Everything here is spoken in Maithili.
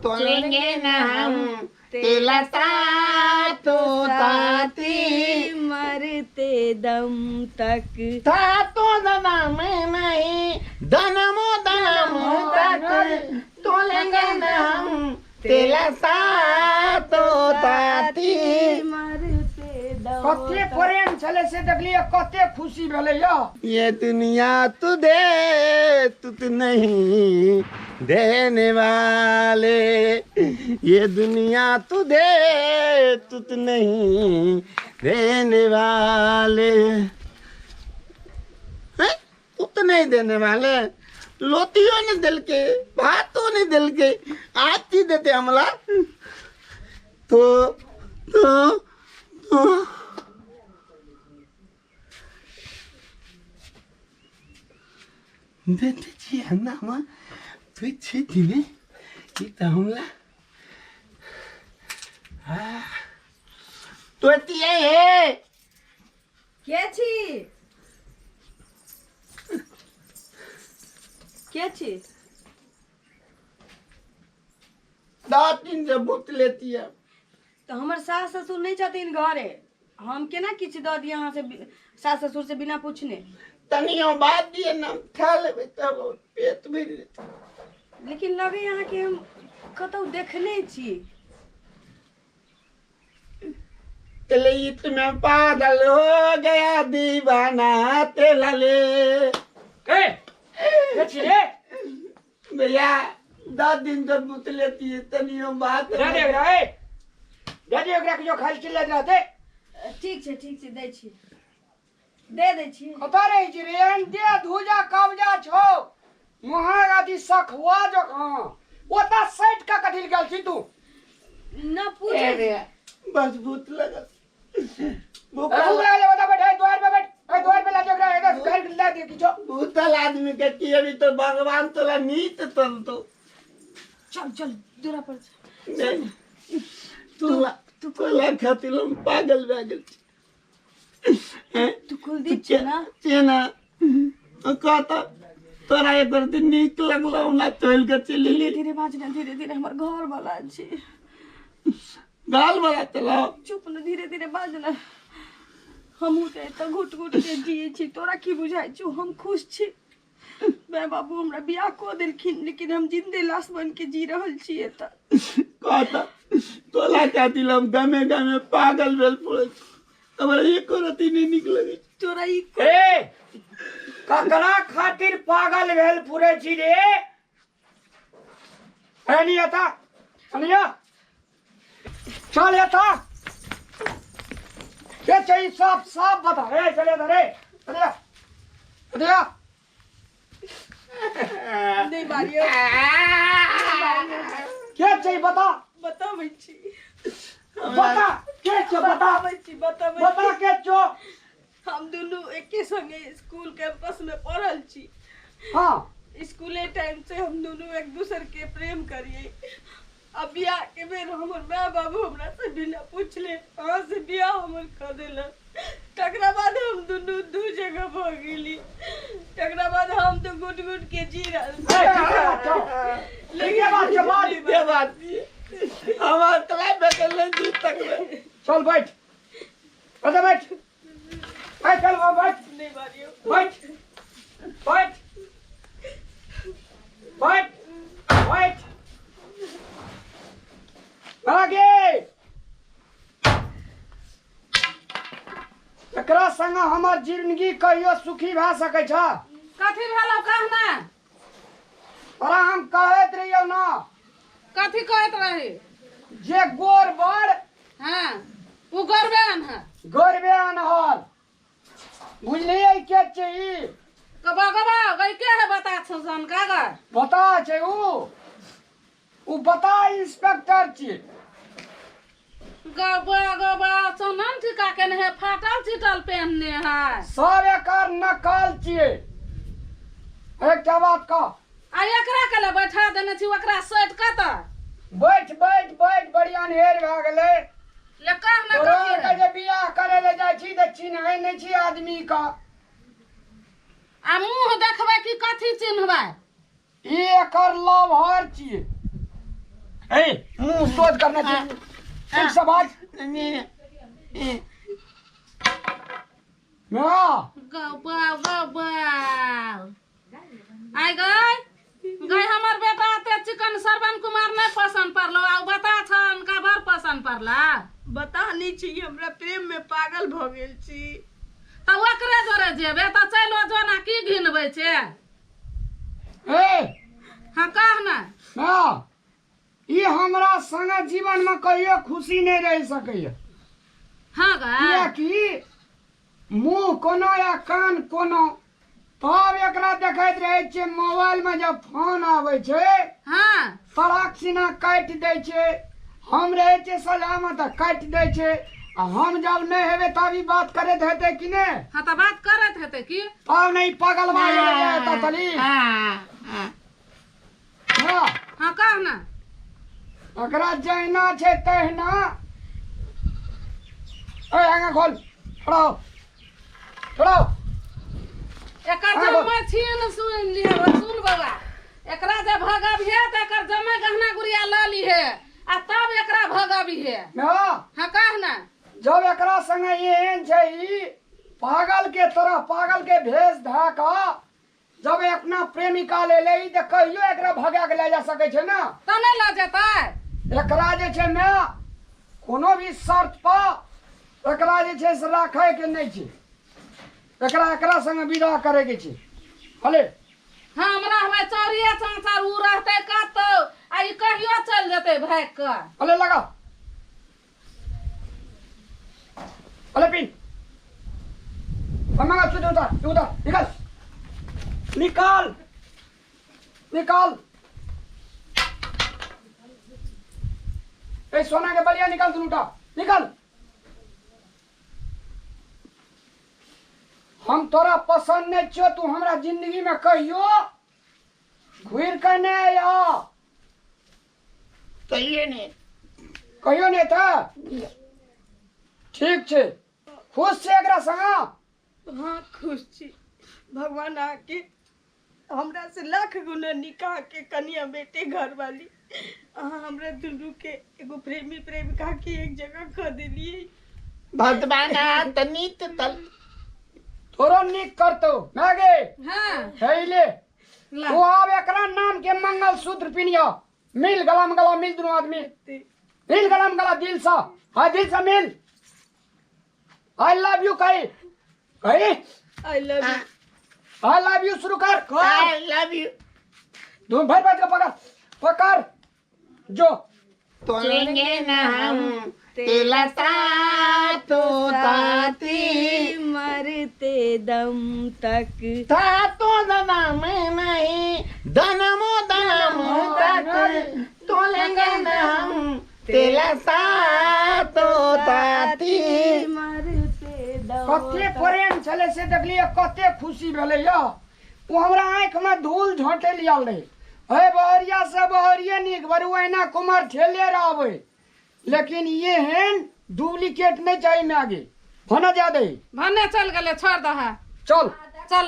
तोलेंगे ना हम तेला सातो ताती मरते दम तक सातो दना में नहीं दनमो दनमो तक तोलेंगे ना हम तेला सातो ताती मरते दम कते प्रेम छलै से देखलियै कते खुशी भेलै यौ ये दुनिया तू दे तू तो नहीं देने वाले ये दुनिया तू दे तू तो नहीं देने वाले हैं? तू तो नहीं देने वाले लोतियों ने दिल के भातों ने दिल के आज ही देते हमला तो तो तो देते छी हमरा हम तू छी दिने ई तऽ हमला हाँ तो एतिए हे के छी के छी 10 दिन से भूत लेती है। तऽ हमर सास ससुर नहि छथिन घरे, हम केना किछु दऽ दिअ अहाँ से सास ससुर से बिना पूछने? तनियो बात दिए ना, हम खा लेबै तब पेट भरि जेतै। लेकिन लगैए अहाँके हम कतहु देखने छी। तेले इत में पागल हो गया दीवाना तेला ले। ए के छी रे? भैया, 10 दिन से भूत लेती है, तनियो बात। दे दे एकरा, ए दे दे एकरा के जो खाली चिल्लाइत रहते। ठीक छै, ठीक छै, दै छी, दे दै छी। कतऽ रहै छी रे? एहन दे धुजा कब्जा छौ मुहार अथी सखुआ जकाँ ओतऽ सटि कऽ कथी लए गेल छी तू? न पूछे। भैया, बस भूत लगल। भूख लागल, ओतऽ बैठ, ए द्वार पे बैठ, ए द्वार पे ला दे एकरा, एकर घर ला दे किछो। भूतल आदमी के की अभी तो भगवान तोला नीत तन तो। चल चल, दूरा पर चल। नहीं, तोला तोला खातिर हम पागल भए गेल छी। हैं? तू कुलदीप छै ना? चेना कहता तोरा एक दिन नीक लगलो, हमरा तोल के चलि धीरे एली। धीरे बाज ना, धीरे धीरे, हमर घर वाला छी। गाल वाला चलाओ। चुप न, धीरे धीरे बाज ना। हमहूँ तऽ एतऽ घुट घुट के जियै छी, तोरा की बुझाइ छौ? हम खुश छी। माय बाबू हमरा बियाह कऽ देलखिन, लेकिन हम जिन्दे लाश बन के जी रहल छी एतऽ। कहता तोला खातिर हम गमे गमे पागल भेल पड़ै छी, हमरा एको रति नहि नीक लगै छै। तोरा ई ए ककरा खातिर पागल भेल फुरे छी रे? एनी एता, अनिया चल एता। के चाहिए साफ साफ बता रे। चल एता रे, अनिया अनिया। नहि मारियो। के चाहिए बता। बताबै छी। बता के छो, बता। बताबै छी, बताबै। बता के छो। हम दुनू एके संगे स्कूल कैंपस में पढ़ल छी। स्कूले टाइम से हम दुनू एक दूसर के प्रेम करिए। अब बियाह के बेर हमर माय बाबू हमरा से बिना पूछले अहाँ से बियाह हमर कऽ देलक। तकरा बाद हम दुनू दू जगह भऽ गेली। तकरा बाद हम तऽ गुट गुट के जी रहल छी। ए, ठीके बात छौ, ठीके बात छौ, बात। ये बात ये हमार तला बदल नहीं जी तक में। चल बैठ, अच्छा बैठ, ए चल वहाँ बैठ। नहि मारियौ। बैठ बैठ बैठ बैठ आगे। एकरा संग हमर जिंदगी कहियो सुखी भए सकै छ? कथी भेलौ कहना? तोरा हम कहैत रहियौ ना। कथी कहैत रही? जे गोर बड़। हाँ, उ गोरबे अनहर। गोरबे अनहर, बुझलियै? के छै ई? गबा गबा गई के है, बता छसन का गर? बता छै ऊ, ऊ बता इंस्पेक्टर छी। गबा गबा चनन टीका के है, फाटल चिटल पहनने है। सब एकर नकल छियै। एकटा बात कह। आ एकरा के ले बैठा देने छी, ओकरा सटि कतऽ? बैठ बैठ बैठ, बड़ी अनहेर भए गेलै। ले कह ना। तोरा कथी के है? जे बियाह करे ले जाइ छी तऽ चिन्है नहि छी आदमी के। आ मुँह देखबै कि कथी चिन्हबै? ई एकर लवहर छियै। ए मुंह सोझ करने छी ठीक से बाज। मेरा गौ बाउ गौ बाउ आइ गई गई हमर बेटा ते चिकन श्रवण कुमार नहीं पसंद पड़लो आ बता छन का बड़ पसंद पड़ला। बता नहीं छी, हमरा प्रेम में पागल भ गेल छी। त ओकरे जोरे जेबे त चलो जो ना, की घिनबै छे? ए हाँ कह ना। ना ई हमरा संगे जीवन में कहियो खुशी नहीं रह सकैया। हाँ गा। कियाकि मुंह कोनो या कान कोनो, तब एकरा देखैत रहै छियै मोबाइल में जब फोन आबै छै। हाँ। सड़क सीना काटि दै छै, हम रहै छियै सलाह में तऽ काटि दै छै, आ हम जब नहि हेबै तब ई बात करैत हेतै कि नहि? हाँ तऽ बात करैत हेतै की? तब नहि पागल भए गेलै तऽ तली। हाँ। हाँ कह ना। एकरा जहिना छै तहिना। ए आगा खोल, खड़ा हो, खड़ा हो। एकर जमा छीन सुन लिहे, सुन बाबा, एकरा जे भगबिहे तऽ एकर जमा गहना गुड़िया लऽ लिहे आ तब एकरा भगबिहे। हाँ कह ना। जब एकरा संगे एहन छै ई पागल के तरह पागल के भेष धऽ कऽ जब अपना प्रेमिका ले ले तऽ कहियो एकरा भगा के ले जा सकै छै ना? तऽ नहि लऽ जेतै। एकरा जे छै ने कोनो भी शर्त पर एकरा जे छै से राखै के नहि छै, एकरा एकरा संगे विदा करे के छै। हले हाँ हमरा हमे चौरिये चाँचर उ रहतै कतौ आ ई कहियो चलि जेतै भागि कऽ। हले लगा, हले पिन मंगलसूत्र उतार, उतार, निकाल निकाल निकाल, ए सोना के बलिया निकाल, दुनूटा निकाल। हम तोरा पसंद नहीं छियो, तू हमरा जिंदगी में कहियो घुर के नहीं आ। कहियो नहीं, कहियो नहीं था। ठीक छे, खुश छे एकरा संग? हाँ खुश छी, भगवान आके हमरा से लाख गुना निकाह के कनिया बेटे घर वाली अहाँ हमरा दुनू के एगो प्रेमी प्रेमिका के एक जगह कऽ देलियै। भगवान तनित तल थोड़ो निक करतो मागे। हाँ हेले तू आब एकरा नाम के मंगलसूत्र पिनियो, मिल गला में गला मिल, दुनू आदमी मिल गला में गला, दिल सा, हाँ दिल सा मिल। I love you कही कही, I love you, I love you शुरू कर, I love you. दो भाई भाई का पकड़ पकड़ जो तोड़ेंगे ना हम तेला तो ताती मरते दम तक, था तो दम नहीं दनमो दनम तक, तोड़ेंगे ना हम तेला तो ताती मरते दम। कते प्रेम छलै से देखलियै, कते खुशी भेलै यौ। ओ हमरा आँखि में धूल झोंटे लियल रहे। हे बहरिया से बहरिये नीक बरू एना कुमार ठेले रहबै, लेकिन एहन डुप्लीकेट नहीं चाहिए। मैं आगे भना ज्यादा ही भने चल गेलै, छोड़ दह, चल चल।